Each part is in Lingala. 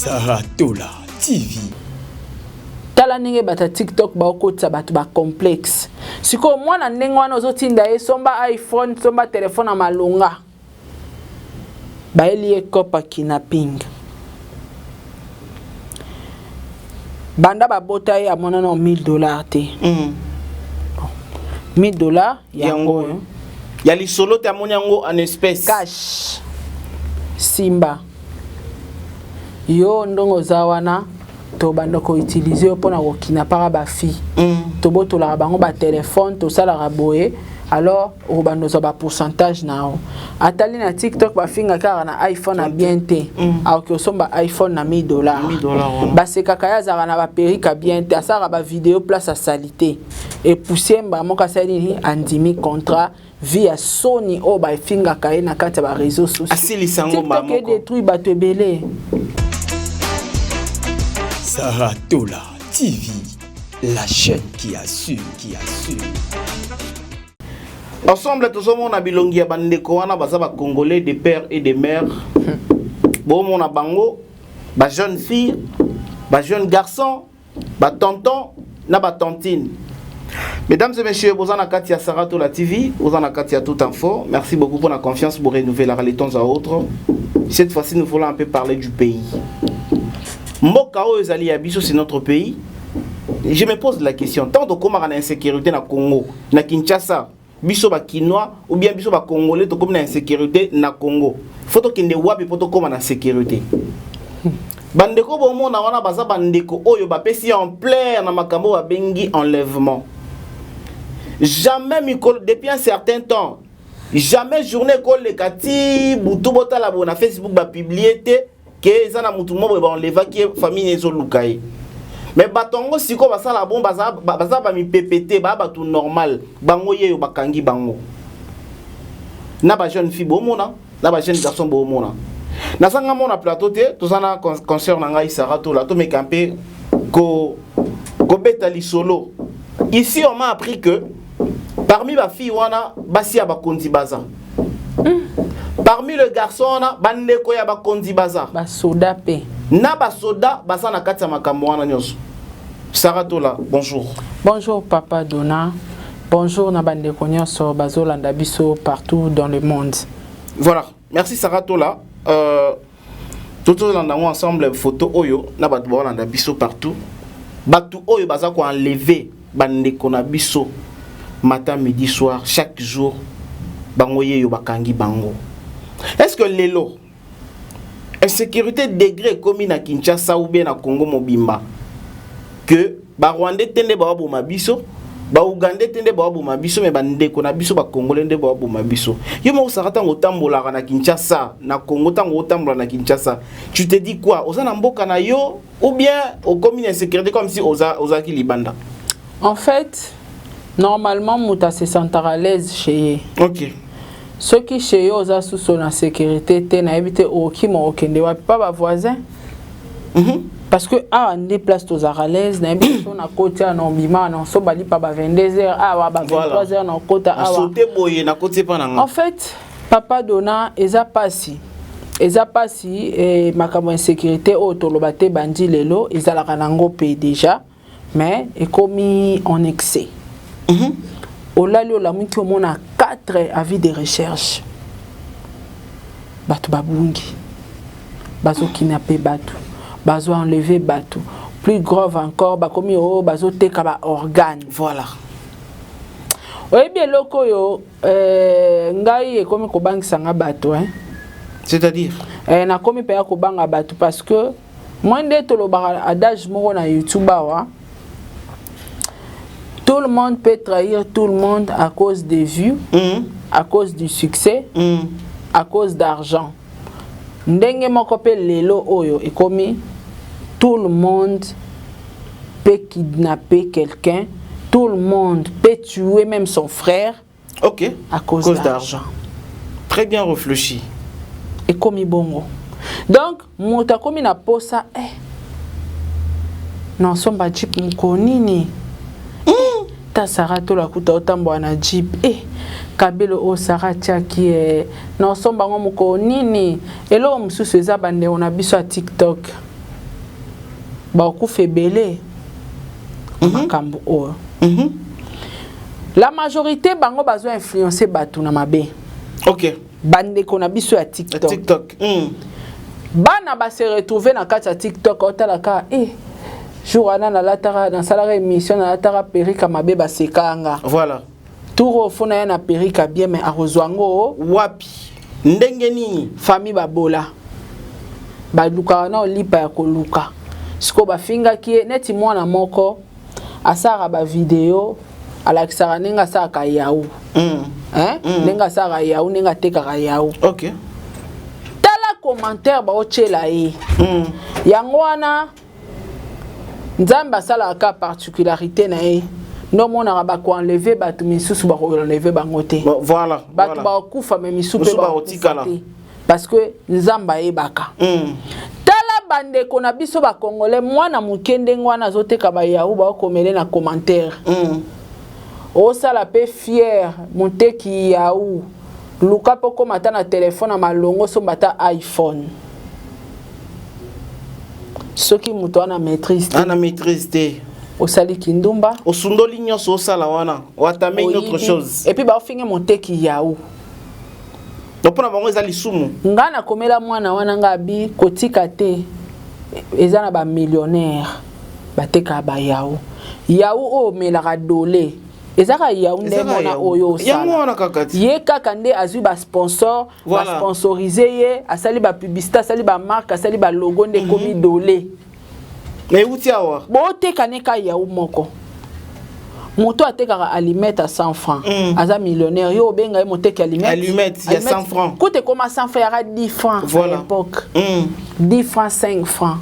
Sarah Tola TV. Tala ndenge bato ya TikTok baokotisa bato ba complexe. Sikoyo mwana ndenge wana ozotinda ye somba iPhone, somba telefone ya malonga. Bayeli ye copa kidnapping. Banda babota ye amona na 1000 $ te. 1000 $ yango oyo. Ya lisolo te, amoni yango en espèce. Cash. Simba. Yo ndongo oza wana, tobanda koutiliser yo mpona kokidnapaka bafille. Tobotolaka bango batelefone, tosalaka boye, alors okobanda ozwa bapourcentage na yo. Atali na TikTok, bafinga kaka na iPhone na bien te. Akoki osomba iPhone na 1000 $. 1000 $ wana. Basekaka ye, azalaka na baperruque bien te, asalaka bavideo place asali te. Epusie mbala moko, asali nini? Andimi contrat. Vie ya soni oyo bafingaka ye na kati ya baréseau sociaux. Asilisa yango mbala TikTok moko. edétruit bato ebele. Sarah Tola TV, la chaîne qui assure, qui assure. Ensemble tozomona bilongi ya bandeko wana, baza bacongolais de père et de mère. Bomona bango, bajeune fille, bajeune garçon, batonton na batantine. Mesdames et messieurs, boza na kati ya Sarah Tola TV, boza na kati ya Tout Info. Merci beaucoup pour la confiance pour renouveler de temps à autre. Cette fois-ci, nous voulons un peu parler du pays. Mboka oyo ezali ya biso, c'est notre pays. Je me pose la question, tant tokomaka na insécurité na Congo, na Kinshasa, biso bakinois ou bien biso bacongolais tokomi na insécurité na Congo, faut tokende wapi mpo tokóma na sécurité? Bandeko bomona wana, baza bandeko oyo bapesi ampleur na makambo babengi enlèvement. Jamais mikolo, depuis un certain temps, jamais journée ekoleka ti butu, botala boye na Facebook, bapublier te ke eza na mutu moko boye baenlevaki ye, famille ezoluka ye. Mais bato yango sikoyo basala bon, baza bamipepe te, baa bato normal. Bango yeyo bakangi bango na bajeune fille bomona, na bajeune garçon bomona. Nazanga mona plateau te, toza na concert na ngai Sara Tola, tomeka mpe kobeta lisolo. Ici, on m'a appris que parmi bafille wana, basi ya bakonzi baza. Parmi le garçon wana, bandeko ya bakonzi baza. Basoda mpe. Na basoda baza na kati ya makambo wana nyonso. Sara Tola, bonjour. Bonjour papa Dona, bonjour na bandeko nyonso bazolanda biso partout dans le monde. Voilà, merci Sara Tola. Tozolanda yango ensemble, photo oyo na bato baolanda biso partout, bato oyo baza koenlever bandeko na biso matin, midi, soir, chaque jour, bango yeyo bakangi bango. Est ce que lelo insécurité degré ekomi na Kinshasa ou bien na Congo mobimba que barwandais te nde baoboma biso, baugandais te nde baoboma biso, mais bandeko na biso bacongolais nde baoboma biso? Yo moko osaka, ntango otambolaka na Kinshasa, na Congo, ntango otambola na Kinshasa, tu te dis quoi? Oza na mboka na yo ou bien okomi na insécurité comme si ozalaki libanda? En fait, normalement moto ase sentaka à l'aise chez ye. Soki chez yo oza susu na sécurité te, nayebi te okima okende wapi, pa bavoisin. Parce que awa nde place tozalaka à l'aise. Nayebi so nakoti awa, na obima na so balipa ba 22 heures awa, ba 23 heures na okota awa. Asote boye, nakoti epa na nga. En fait, papa Dona, eza pasi, eza pasi. Makambo ya insécurité oyo toloba te bandi lelo, ezalaka nango mpe déjà, mais ekomi en excès. Olali, olamuki, omona 4 avis de recherche, bato babungi, bazokidnapper bato, bazo enlever bato. Plus grave encore, bakomi oyo bazoteka baorgane. Oyebi eloko oyo ngai ekomi kobangisa nga bato, hein? C'est-à-dire? Nakomi mpenza kobanga bato parce que moi nde tolobaka adage moko na YouTube awa: tout le monde peut trahir tout le monde à cause des vues, à cause du succès, à cause d'argent. Ndenge moko mpe lelo oyo ekomi, tout le monde peut kidnapper quelqu'un, tout le monde peut tuer même son frère à cause cause d'argent. Très bien réfléchi. Ekomi bongo. Donc moto akomi na posa nasomba jeep moko nini ta Sara Tola kuta otambola na jeep, kabelo oyo Sara atiaki, nasomba yango mokolo nini. Eloko mosusu eza bandeko na biso ya TikTok. Bakokufa ebele. Makambo oyo, la majorité, bango bazo influencer bato na mabe. Bandeko na biso ya TikTok, TikTok. Bana ba se retrouver na kati ya TikTok, otalaka jour wana nalataka, nasalaka émission, nalataka perruque mabe, basekanga. Tour oyo fona ye na perruque bien, mais akozwa yango wapi? Ndenge nini? Famille babola, balukaka na olipa ya koluka. Sikoyo bafingaki ye neti mwana moko asalaka bavideo, alakisaka ndenge asalaka yaourt. Hein? Ndenge asalaka yaourt, ndenge atekaka yaourt. Tala commentaire baotyela ye. Yango wana Nzambe asalaka ka particularité na ye nde omonaka bakoenlever bato misusu, bakoenlever bango te. Bon, voilà. Bato bakokufa, mais misusu mpe Mosusu bakokufa bakotikala. te, parce que Nzambe ayebaka. Tala bandeko na biso bacongolais, mwana moke ndenge wana azoteka bayaourt, baokomele na commentaire. Osala mpe fier moteki yaourt, luka mpo koma ata na telefone ya malongo, osomba ata iPhone. Soki moto wana maîtrise te, Ana maîtrise te, osali kindumba, osundoli nyonso osala wana, oatame une autre oyibi, chose. Et puis baofinge moteki yaourt. Donc mpona bango eza lisumu. Nga nakomela mwana wana, nga abi kotika te, eza na bamillionnaire batekaka bayaourt. Yaourt oyo omelaka dole, ezaka yaourt nde Ezaka mona yaourt. oyo Yango osala. wana kaka ti. Ye kaka nde azwi basponsor, basponsoriser ye, asali bapublicité, asali bamarque, asali balogo, nde ekomi dole. Mais euti awa. Booteka ne ka yaourt moko, moto atekaka allumette à 100 francs, aza millionnaire, yo obenga ye moteki allumette. Allumette ya 100 francs. Kuta ekoma 100 francs, yaka 10 francs à l'époque. 10 francs, 5 francs.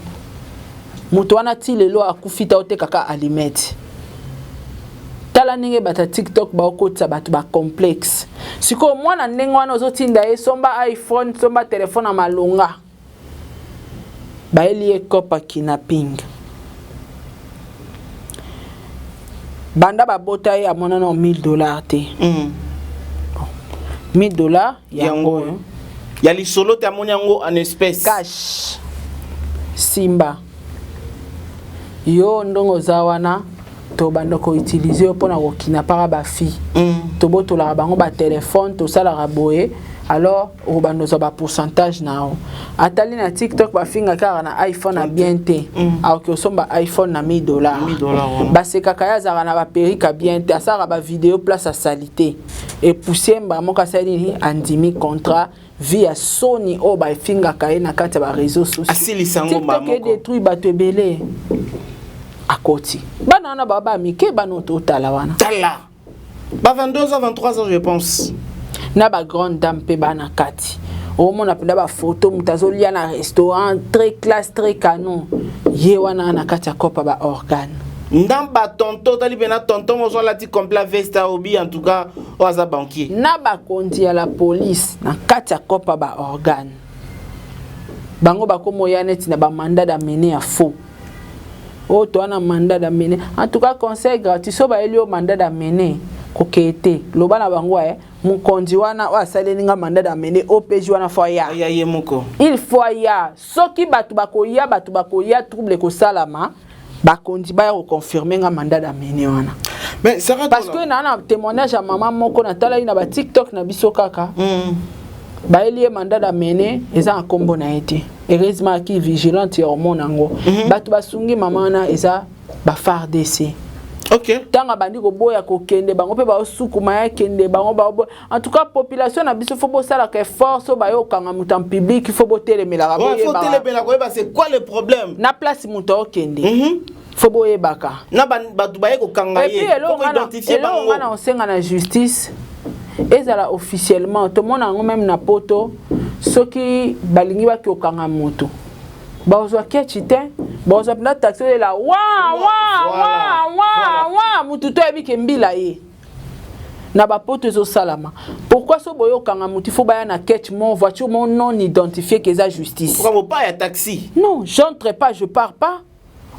Moto wana ti lelo akufi ta, otekaka allumette. Tala ndenge bato ya TikTok baokotisa bato bacomplexe. Sikoyo mwana ndenge wana ozotinda ye somba iPhone, somba telefone ya malonga, bayeli ye kopa kidnapping. Banda babota ye, amonana 1000 $ te. 1000 $. Yango oyo ya lisolo te, amoni yango en espèce. Cash. Simba yo ndongo oza wana, tobanda koutiliser yo mpona kokidnapaka bafille. Tobotolaka bango batelefone, tosalaka boye, alors okobanda ozwa bapourcentage na yo. Atali na TikTok, bafinga kaka na iPhone na bien te. Akoki osomba iPhone na 1000 $. 1000 dollars wana. Basekaka ye, azalaka na baperruque bien te, asalaka bavideo place asali te, epousse mbala moko, asali nini? Andimi contrat. Vie ya soni oyo bafingaka ye na kati ya baréseau sociaux. Asilisa yango mbala TikTok moko. edétruit bato ebele. Akoti bana wana baa bamike, bana oyo totala wana. Tala ba 22 ans, 23 ans, je pense. Na bagrande dame mpe bana kati, omona mpenza bafoto, moto azolia na restaurant très classe, très canon, ye wana na kati ya kopa baorgane. Ndamba tonton, otali mpena tonton mozo alati complet, veste obi, en tout cas oyo aza banquier. Na bakonzi ya la police na kati ya kopa baorgane, bango bakomoya neti na bamandat d'amener ya faux oyo toa na mandat d'amener. En tout cas, conseil gratuit: so bayeli yo mandat d'amener, kokee te, loba na bango mokonzi wana oyo asaleli nga mandat d'amener, OPJ wana, faut aya. Aya ye moko. Il faut aya. Soki bato bakoya, bato bakoya, trouble ekosalama, bakonzi baya koconfirmer nga mandat d'amener wana. Mais Sarah, parce que naa na témoignage ya mama moko natalaki na batiktok na biso kaka. Bayeli ye mandat d'amener, eza na nkombo na ye te. Heureusement aki vigilante ya omona yango. Bato basungi mama wana eza ba FARDC. Ntango abandi koboya kokende, bango mpe baosukuma ya kende, bango baoboya. En tout cas, population na biso, faut bosalaka effort. So bayokanga moto en public, faut botelemelaka. Ouais, faut boyebaka telemela koyeba c'est quoi le problème. Na place moto aokende, faut boyebaka. Na bato baye kokanga ye, et puis faut koidentifier eloko bango. Nga na osenga na justice, ezala officiellement. Tomona yango même na Poto, soki balingi baki okanga moto, bazwa ketch te, bazwa mpenza taxi oyela wa wa wa wa wa, mutu to ayebi ke mbila ye na bapoto ezosalama. Pourquoi so boye okanga motu, faut baya na ketch mo voiture mo non identifié, ke eza justice? Pourquoi bopa ya taxi? Non, j'entre pas, je pars pas.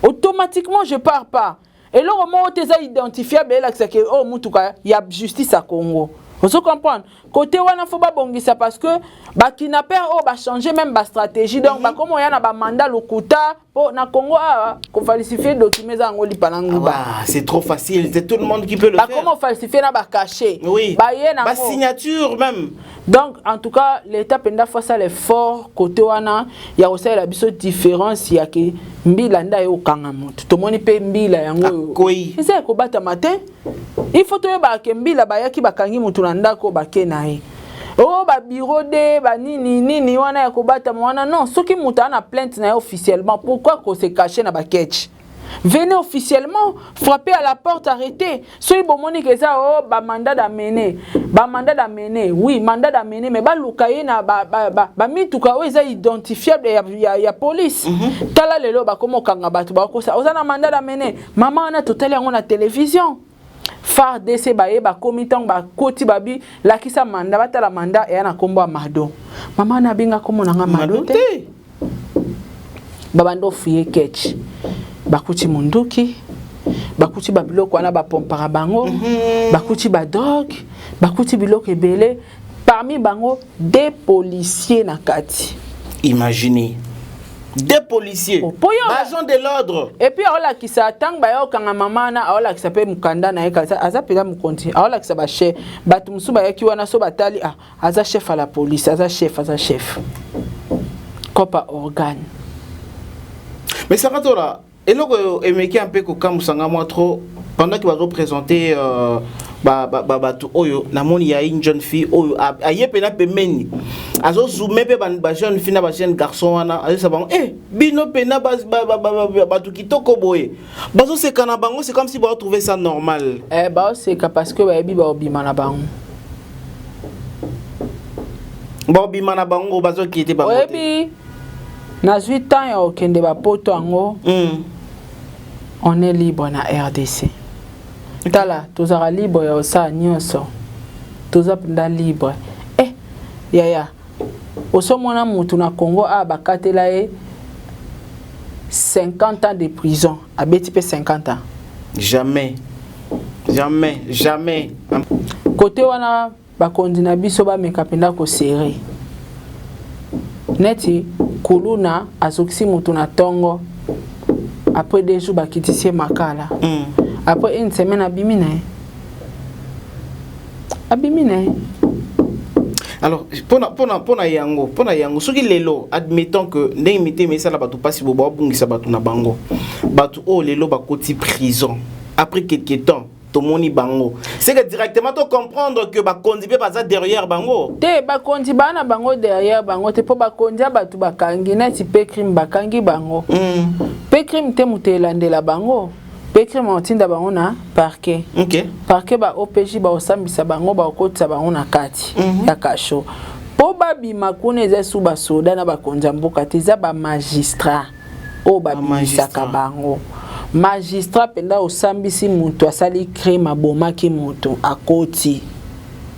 Automatiquement, je pars pas. Eloko moko te eza identifiable elakisaka oyo mutuka ya justice ya Congo. Ozo comprendre? Côté wana, faut babongisa, parce que bakidnappeur oyo bachanger même bastratégie. Donc bakoma oya na bamanda lokuta, mpo na Congo awa kofalsifier document eza yango lipa na nguba. Ah, c'est trop facile, c'est tout le monde qui peut le faire. Bakoma ofalsifier na bacachet. Baye nango. Basignature même. Donc en tout cas, l'État mpenza faut asala effort côté wana ya kosalela biso différence ya ke mbila nde aye kokanga moto. Tomoni mpe mbila yango oyo Akwei. eza ya kobatama te. Il faut toyebaka ke mbila bayaki, bakangi motu na ndako, bake na ye oyo babureau de banini nini wana ya kobatama wana. Non, soki moto aza na plainte na ye officiellement, pourquoi kose cacher na baketch? Venez officiellement frapper à la porte, arrêtez. Soki bomoni ke eza o bamandat d'amener, bamandat d'amener, oui, mandat d'amener, mais baluka ye na bamituka oyo eza identifiable ya police. Tala lelo bakoma okanga bato, bakosa oza na mandat d'amener. Mama wana, totali yango na télévision, FARDC baye, bakomi. Ntango bakoti, babi lakisa mandat, batala mandat eya na nkombo ya Mado. Mama wana abenga nkombo na nga Mado te. Babanda ofouiller ketch, bakuti munduki, bakuti babiloko wana bapompaka bango, bakuti badrogue, bakuti biloko ebele, parmi bango des policiers na kati. Imaginez, des policiers. Oh, po yo- Agent de l'ordre. Et puis aolakisa, ntango baya okanga mama wana, aolakisa mpe mokanda na ye, aza mpenza mokonzi, aolakisa bachef. Bato mosusu bayaki wana, so batali, ah, aza chef à la police, aza chef, aza chef copa organe. Mais Saratola, eloko oyo emeki mpe kokamwisanga mwa trop pendant que bazoprésenter bato oyo, namoni ya une jeune fille oyo aye mpena pembeni, azozoome mpe bajeune fille na bajeune garçon wana, azoyesa bango: "E bino mpena bato kitoko boye." Bazoseka na bango, c'est comme si baotrouve ça normal. Eh, baoseka parce que bayebi baobima na bango. Baobima na bango, bazokite bango te. Oyebi, nazwi temps ya kokende bapoto yango. On est libre na RDC. Tala, tozalaka libre ya kosala nyonso, toza mpenza libre. Eh yaya, osomona mutu na Congo awa bakatela ye 50 ans de prison, abeti mpe 50 ans? Jamais, jamais, jamais. Kote wana, bakonzi na biso bameka mpenza koserrer. Neti kuluna azokisi mutu na ntongo, après 2 jours bakitisi ye makala. Après une semaine abimi na ye, abimi na ye. Alors mpona yango, soki lelo, admettons que ndenge mitema esala bato mpasi, bo babungisa bato na bango, bato oyo lelo bakoti prison, après quelque temps tomoni bango, c'est que directement to comprendre que bakonzi mpe baza derrière bango. Te, bakonzi baa na bango derrière bango te, mpo bakonzi ya bato bakangi neti mpe crime, bakangi bango mpe crime te. Moto elandela bango mpe crime, otinda bango na parquet. Parquet, ba OPJ baosambisa bango, baokotisa bango na kati ya kasho mpo babima kuna. Eza su basoda na bakonzi ya mboka te, eza bamagistrat oyo babimisaka bango. Magistrat mpenza osambisi moto asali crime, abomaki moto, akoti,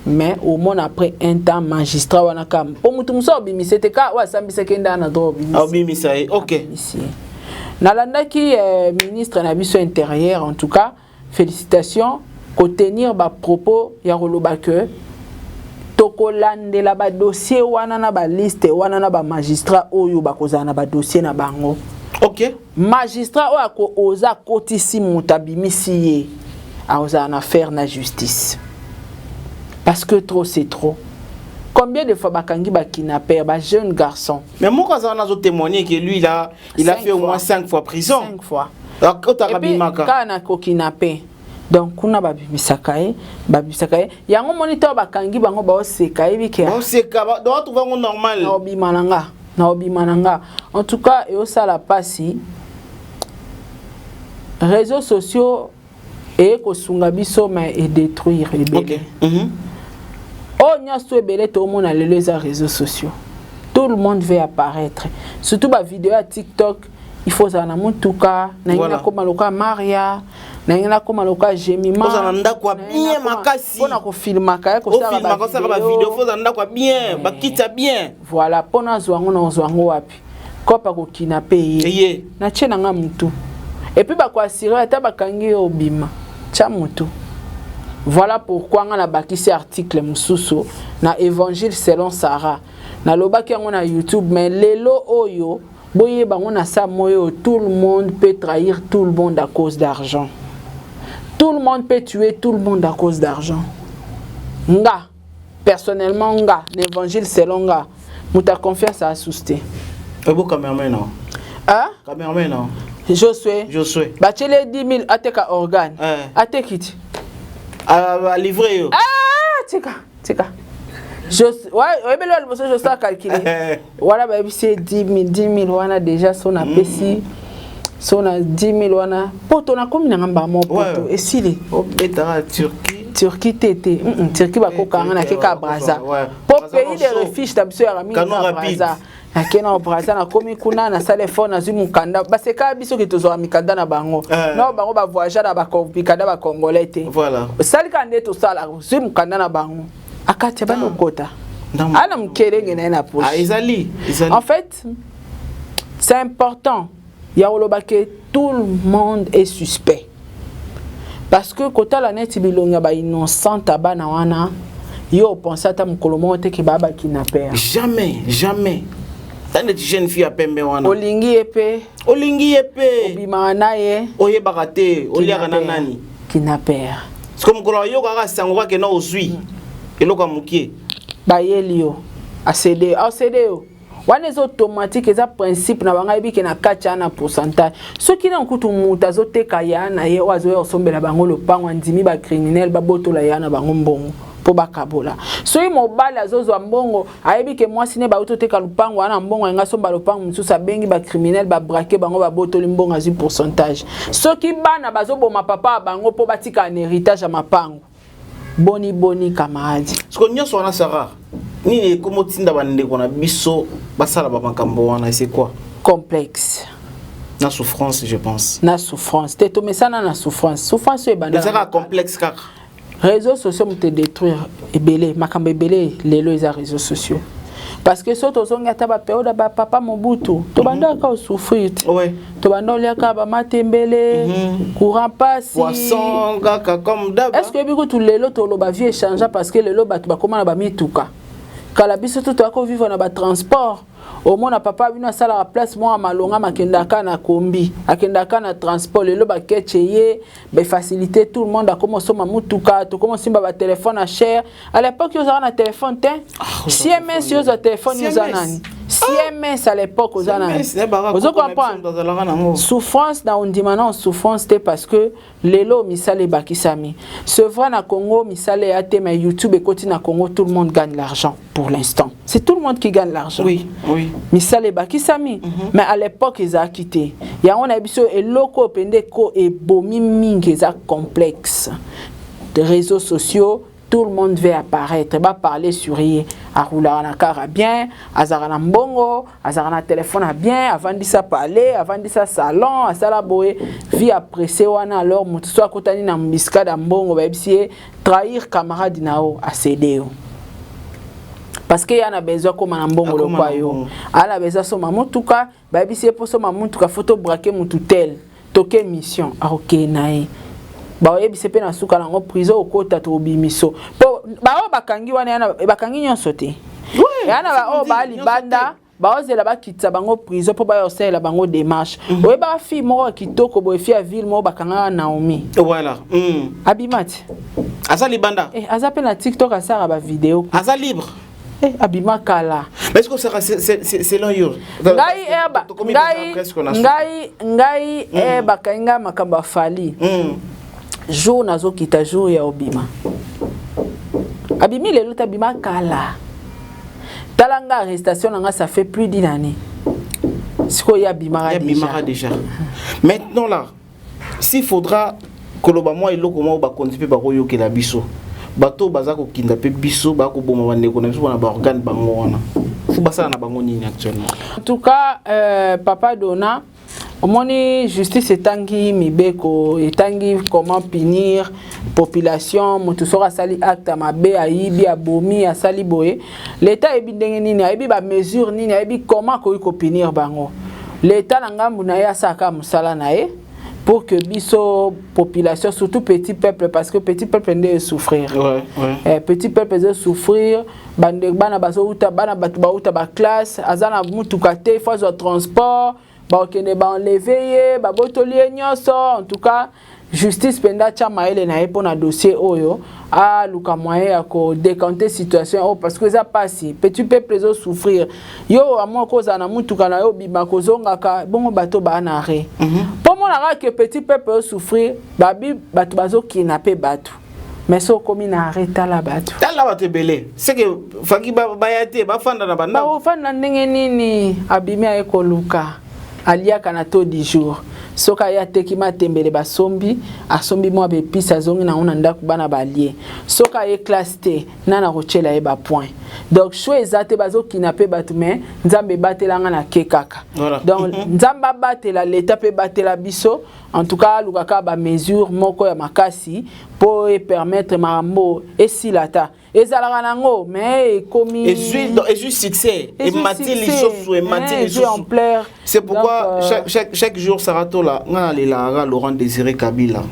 mais omona après un temps magistrat wana kaka, mpo moto mosusu abimisi te, kaka oyo asambisaki nde na droit. Obimisa ye, ok. Abimisi ye. Nalandaki ministre na biso intérieur, en tout cas félicitations, kotenir bapropos ya koloba ke tokolandela badossier wana na baliste wana na bamagistrat oyo bakozala na badossier na bango. Magistrat oyo akooza akotisi moto, abimisi ye, akozala na affaire na justice, parce que trop c'est trop. Combien de fois bakangi bakidnapper, bajeune garçon? Mais moko aza wana azotémoigner que lui il a Cinq fait au fois. moins 5 fois prison. Cinq fois. Akotaka, Et puis, bimaka. Kaka na kokidnapper. Donc kuna babimisaka ye, babimisaka ye yango. Moni ntango bakangi bango, baoseka, yebi ke Baoseka, donc trouve yango normal. Naobima na nga, naobima na nga. En tout cas eosala mpasi. Réseaux sociaux eye kosunga biso, mais edétruire ebele. Oyo nyonso ebele toomona lelo eza réseaux sociaux. Tout le monde veut apparaître, surtout bavideo ya TikTok. Il faut ozala na motuka nangi, nakóma lokola Maria nangi, nakóma lokola Jemima. Ozala na ndako ya bien makasi. Mpona kofilmaka ye. Ofilmaka, osala bavideo, faut ozala na ndako ya bien, bakiti ya bien. Voilà, mpona azwa yango, na ozwa yango wapi? Kopa kokina mpe ye. Ye. Natie na nga mutu, et puis bakoassurer, ata bakangi ye, obima, tya mutu. Voilà pourquoi nga nabakisi article mosusu na Évangile selon Sarah. Nalobaki yango na YouTube, mais lelo oyo boyeba yango na sa moyo: tout le monde peut trahir tout le monde à cause d'argent, tout le monde peut tuer tout le monde à cause d'argent. Nga personnellement, nga na Évangile selon nga, moto ya confiance asusu te. Ebo cameraman non? Ah? Cameraman non? Josué. Josué. Batieli 10 000, ateka organe. Ateki ti. Alivré yo. Ah, tika tika, oyebeli wa liboso Josué acalculer wana, bayebisi ye 10 000, 10 000 wana déjà. So napesi so na 10 000 wana, poto nakomi nanga mbamo poto esili. Obetaka Turquie. Turquie te te, Turquie bakokanga, nakeka Braza po pays de refuge na biso yaka mingi. Braza, nake na Braza, nakomi kuna, nasala effort, nazwi mokanda. Baseka biso ke tozwaka mikanda na bango. No, bango bavoyage na mikanda bacongolais te. Osalika nde tosala, zwi mokanda na bango, akati abandi okota ana mokelenge na ye na poche. Ezali. En fait, c'est important ya koloba ke tout le monde est suspect, parce que kotala neti bilongi ya bainnocente bana wana, yo opense ata mokolo moko te ke baa bakidnapper. Jamais, jamais. Ta neti jeune fille ya pembe wana. Olingi ye mpe. Olingi ye mpe. Obimaka na ye. Oyebaka te oliaka na nani. Kidnapper. Siko mokolo ayokaka sango kaka na ozwi eloko ya mokie. Bayeli yo, acéder, acéder yo wana, eza automatique, eza principe na bango. Ayebi ke na kati ya na pourcentage, soki na nkutu moto azoteka ya na ye oyo azoya kosombela bango lopango, andimi bacriminel babotola ya na bango mbongo mpo bakabola. Soki mobali azozwa mbongo, ayebi ke mwasi ne bauti oteka lopango wana, mbongo yenga asomba lopango mosusu, abengi bacriminel, babraquer bango, babotoli mbongo, azwi pourcentage. Soki bana bazoboma papa ya bango mpo batika na héritage ya mapango, boni boni, camarade? Siko nyonso wana, Sara, nini ekoma otinda bandeko na biso basala bamakambo wana? C'est quoi? Complexe. Na souffrance, je pense. Na souffrance te, tomesana na souffrance. Souffrance oyo ebanda. Ezaka complexe kaka. Réseaux sociaux moto détruire ebele, makambo ebele lelo eza réseaux sociaux, parce que so tozongi ata bapériode ya bapapa Mobutu, tobandaka kosouffrir te. Tobanda oliaka bamatembele, courant pasi. Poisson kaka comme d'hab. Est ce que oyebi kutu lelo toloba vie échange? Parce que lelo bato bakóma na bamituka. Kala biso to toyaka kovivre na batransport. Omona papa bino asalaka place moko ya malonga, akendaka na kombi, akendaka na transport. Lelo bakeche ye bafacilité, tout le monde akoma osomba mutuka, tokoma osimba batelefone ya cher. À l'époque ozalaka na telefone te. CMS, yo ozwa telefone, oza nani? CMS à l'époque, oza nani? Ozo comprendre souffrance na ondima na souffrance te, parce que lelo misala ebakisami. C'est vrai, na Congo misala eya te, mais YouTube ekoti na Congo, tout le monde gagne l'argent. Pour l'instant, c'est tout le monde qui gagne l'argent. Misala ebakisami, mais à l'époque ezalaki te. Yango na biso eloko oyo mpenza eko ebomi mingi eza complexe de réseaux sociaux. Tout le monde veut apparaître, baparler sur ye, aroulaka na car bien, azalaka na mbongo, azalaka na telefone ya bien, avandisa palais, avandisa salon, asala boye, vie apresse wana. Alors moto so akotani na embuscade ya mbongo, bayebisi ye trahir camarade na yo, acéder yo, parce que ya na besoin akóma na mbongo lokwa yo, ala besoin asomba motuka. Bayebisi ye mpo somba motuka, faut tobraquer motu tel, toke mission, akokee na ye. Baoyebisa mpe na suka nango prison okota, tobimiso mpo baoyo bakangi wana, bakangi nyonso te. Ya na baoyo baa libanda, baozela bakitisa bango prison mpo baya kosalela bango démarche. Oyebaka fille moko ya kitoko boye, fille ya ville moko bakangaka, Naomi? Voilà. Abima ti. Aza libanda. Eh, aza mpe na TikTok, asalaka bavideo. Aza libre. Eh, abima kala. Mais est-ce que ça, c'est selon yo? Ngai eba ngai eh, bakangi ngai makambo ya Fally. Jour nazokita, jour ya obima, abimi lelo te, abima kala. Tala nga, arrestation na nga, ça fait plus d'une année sikoyo, ye abimaka. Déjà, déjà. Maintenant là, s'il faudra koloba mwa eloko moko, bakonzi mpe bakoyokela biso, bato baza kokinda mpe biso, bakoboma bandeko na biso mpona baorgane bango wana, faut basala na bango nini actuellement? En tout cas, papa Dona, omoni justice etangi mibeko, etangi comment punir population. Moto soki asali acte ya mabe, ayibi, abomi, asali boye, leta ayebi ndenge nini, ayebi bamesure nini, ayebi comment akoki kopunir bango. Leta na ngambu na ye asalaka mosala na ye. Pour que biso population, surtout petit peuple, parce que petit peuple nde souffrir. Eh, petit peuple ezo souffrir. Bande bana bazouta, bana bato bauta baclasse, aza na mutuka te, faut azwa transport, bakokende baenlever ye, babotoli ye nyonso. En tout cas, justice mpenza atya mayele na ye mpo na dossier oyo, aluka moyen ya kodécanter situation oyo, parce que eza mpasi, petit peuple ezosouffrir. Yo amwa kozala na mutuka na yo, obima kozongaka bongo, bato baa na re mpo monaka ke petit peuple ezosouffrir. Babi bato bazokina mpe bato, mais so okomi na arrêt, tala bato. Tala bato ebele, seke faki baya te, bafanda na bandako. Bakofanda ndenge nini? Abimi, aye koluka, aliaka na taux du jour. Soki aye, ateki matembele, basombi, asombi mwa baépices, azongi nango na ndako, bana balie. Soki aye classe te, nana kotiela ye bapoint? Donc choix eza te, bazokina mpe bato, mais Nzambe ebatelanga na ke kaka. Donc Nzambe abatela leta mpe ebatela biso. En tout cas, aluka kaka bamesure moko ya makasi mpo epermettre makambo esila. Ta ezalaka nango, mais ekomi Ezwi succès, emati lisusu, emati lisusu. Ampleur. C'est pourquoi donc, chaque jour, Saratola, nga nalelaka Laurent Désiré Kabila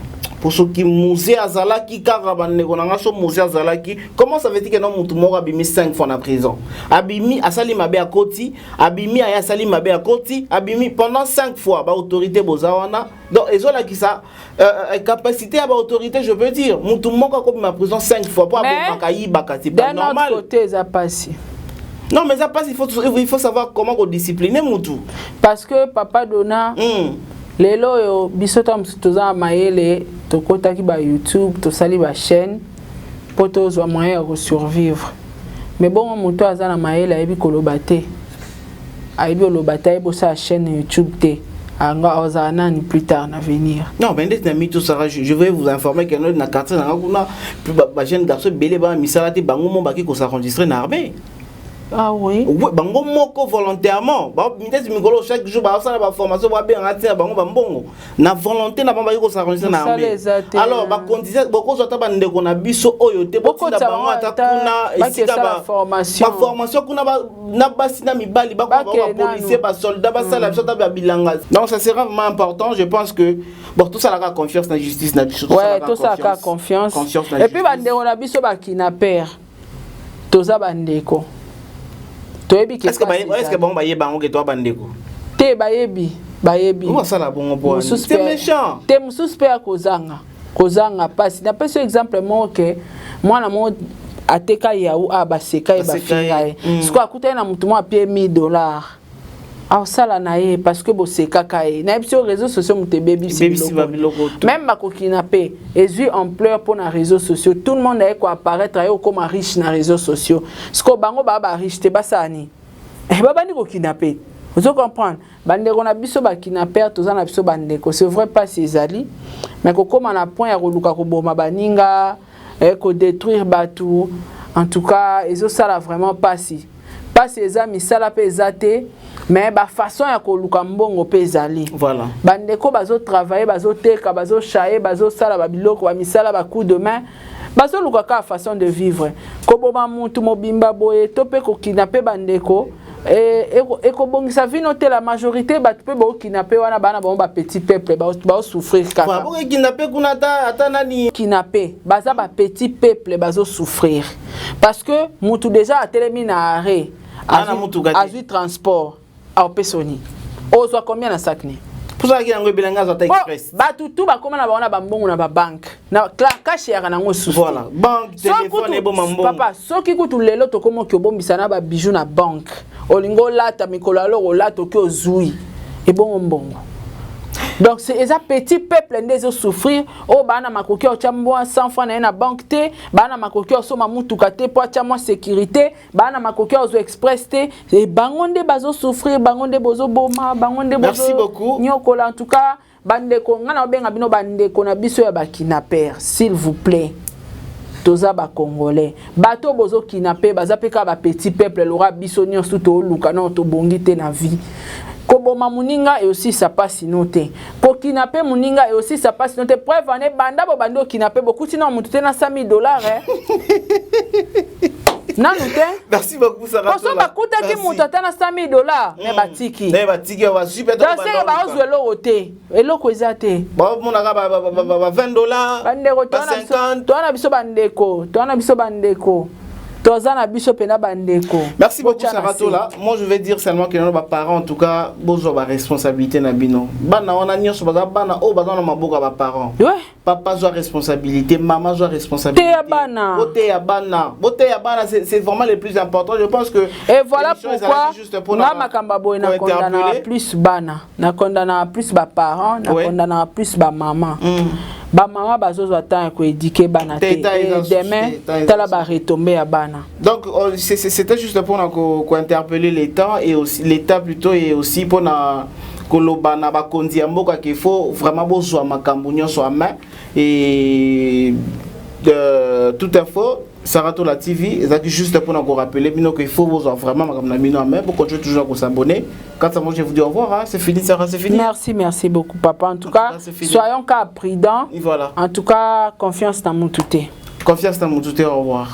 po soki Mzee azalaki kaka, bandeko na nga, so Mzee azalaki, comment ça veut dire que no mutu moko abimi 5 fois na prison, abimi, asali mabe, akoti, abimi, aye, asali mabe, akoti, abimi pendant 5 fois? Baautorité boza wana, donc ezolakisa capacité ya baautorité. Je veux dire, mutu moko akobima prison 5 fois po abomaka, ayibaka, c'est pas normal. Côté eza pasi. Non, mais ça passe, il faut savoir comment discipliner mutu. Parce que papa Dona, lelo oyo biso ta mosusu toza na mayele, tokɔtaki ba YouTube, tosali bachaîne mpo tozwa moyen ya kosurvivre. Mais bongo moto aza na mayele, ayebi koloba te, ayebi oloba te, ayebi osala chaîne YouTube te, anga ozala nani plus tard na venir? Non, mais ndeti na mito Sara, je vais vous informer que na quartier nanga kuna, bajeune garçon ebele baa misala te, bango mo baki kos'enregistrer na armée. Ah oui? Oui, bango moko volontairement. Ndeti mikolo, chaque jour basala baformation, babengaka ntina bango bambongo na volonté na bango, baki kos'enregistrer na armée. Alors bacondition, bokozwa ata bandeko na biso oyo te, botinda bango ata kuna esika baformation kuna, na basi na mibali, bakoma bapolicier, basoldat, basala biso ata babilanga. Donc ça sera vraiment important. Je pense que bon, tosalaka confiance na justice na biso. Ouais, tosalaka confiance. Et puis bandeko na biso bakidnapper, toza bandeko, toyebi. Est-ce que bango bayeba yango ke toa bandeko? Te, bayebi, bayebi. Basala bongo po c'est méchant. Te, mosusu mpe ya kozanga mpasi. Napesi yo exemple moko ke mwana moko ateka yaou a baseka ye, bafinga ye. Sikoyo akutani na motu moko, apie 1000 $, aosala na ye parce que bosekaka ye. Nayebi so réseaux sociaux moto ebebisi biloko. Même bakokina mpe ezwi ampleur mpo na réseaux sociaux. Tout le monde aye koapparaître, aye kokóma riche na réseaux sociaux. Sikoyo bango baa bariche te, basala nini? Babandi kokina mpe. Ozo comprendre? Bandeko na biso bakidnapper, toza na biso bandeko. C'est vrai, mpasi ezali, mais kokóma na point ya koluka koboma baninga, kodétruire bato, en tout cas ezosala vraiment mpasi. Mpasi eza, misala mpe eza te, mais bafaçon ya koluka mbongo mpe ezali. Bandeko bazotravailler, bazoteka, bazochaye, bazosala babiloko, bamisala, bacoup de main, bazoluka kaka façon de vivre. Koboma mutu mobimba boye to mpe kokina mpe bandeko, ekobongisa vino te. La majorité bato mpe baokina mpe wana, bana bango bapetit peuple baosouffrir kaka. Bokekina mpe kuna ata nani? Kina mpe baza bapetit peuple, bazosouffrir parce que mutu déjà atelemi na arrêt, azwi transport, aopesa oni ozwa combien na sac ni? Mposalaki yango ebele, nga azwa ata express. Bato tu bakóma na bango na bambongo na babanke, na cash yaka nango susu. Voilà, banque, téléphone eboma mbongo. Papa, soki kutu lelo tokomoki obombisa na babiju na banke, olingi olata mikolo, aloko olata, oki ozwi ebongo mbongo. Donc eza petit peuple nde ezosouffrir. Oyo baa na makoki ya otya mwa 100 franc na ye na banke te, baa na makoki ya osomba mutuka te mpo atya mwa sécurité, baa na makoki ya ozwa express te, e bango nde bazosouffrir, bango nde bozoboma, bango nde bozonyokola. En tout cas, bandeko, ngai na obenga bino bandeko na biso ya bakidnapper, s'il vous plaît, toza bacongolais. Bato bozokina mpe baza mpe kaka bapetit peuple lora biso nyonso. Tooluka nano tobongi te na vie. Koboma moninga eosisa mpasi no te, kokina mpe moninga eosisa mpasi no te. Preuve ane, banda bobandi okina mpe, bokuti na motu te na 100 000 dollars, eh? Nanu te. Merci beaucoup, Sarah. Poso bakutaki moto ata na 100 000 dollars, me batiki. Me batiki, bazwi mpe. Donc seke baozwa eloko te, eloko eza te. Baomonaka ba 20 $. Bandeko, toa na biso, bandeko, toa na biso, bandeko, toza na biso mpena, bandeko. Merci beaucoup, Sarah Tola. Moi, je vais dire seulement que nos parents, en tout cas, bozwa ba responsabilité na bino. Bana wana nyonso baza bana oyo baza na maboko ya ba parents. Papa zwa responsabilité, maman zwa responsabilité. Teya bana. Boteya bana. Boteya bana, c'est vraiment le plus important. Je pense que Et voilà pourquoi nga makambo boye na condamnaka plus bana, na condamnaka plus ba parents, na condamnaka plus ba maman. Bamama bazozwa temps ya koéduquer bana te. Demain, tala baretombées ya bana. Donc c'était juste pour interpeller l'État et aussi l'État plutôt, et aussi pour koloba na bakonzi ya mboka qu'il faut vraiment bozwa makambo nyonso en main. Et toute info, Saratola TV ezalaki juste mpona korappeler bino qu'il faut bozwa vraiment makambo na bino en main pour continuer toujours à s'abonner. Quant à moi, je vous dis au revoir, hein. C'est fini, Sarah, c'est fini. Merci, merci beaucoup, papa. En tout cas, soyons cas prudents. Et voilà. En tout cas, confiance dans mutu te. Confiance dans mutu te. Au revoir.